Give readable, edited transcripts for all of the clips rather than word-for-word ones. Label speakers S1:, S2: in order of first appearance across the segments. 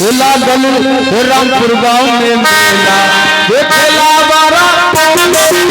S1: लागल रामपुर गांव में मेला देखला बारा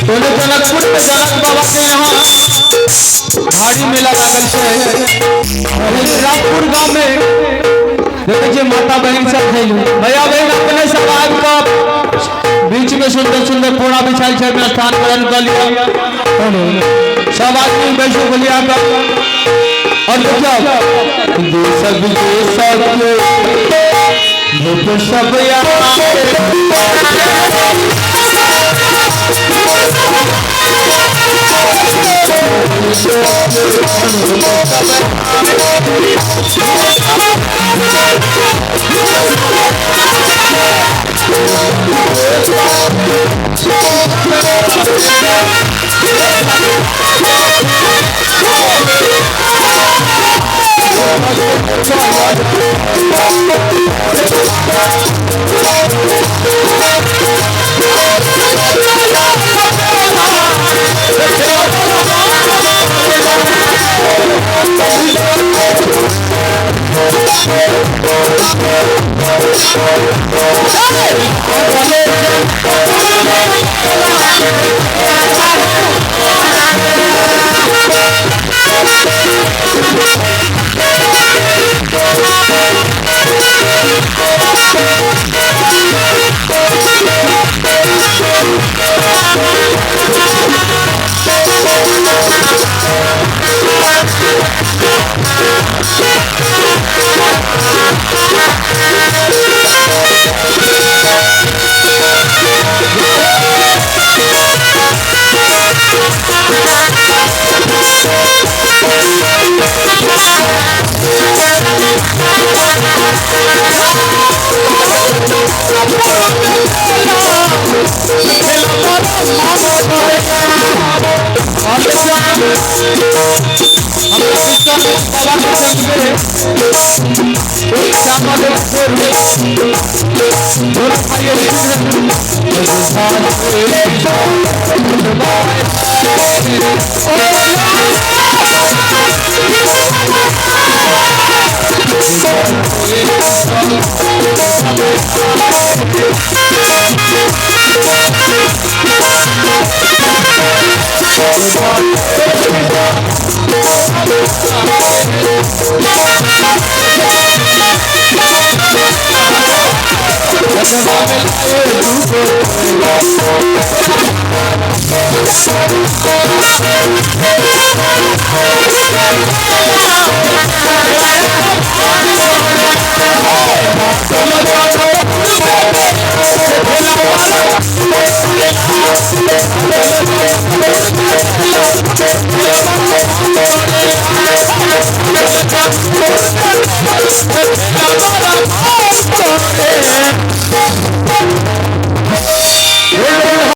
S1: बोले जनकपुर में जनक बाबा के यहाँ भारी मेला लागल छै। रामपुर गांव में देखे माता बहन सब भैया बहन अपने सब आबि कऽ बीच में सुंदर सुंदर पूरा बिछायल छै, स्थान ग्रहण कर लिया सब आदमी बैसो बोलिया कऽ। और देखियौ सब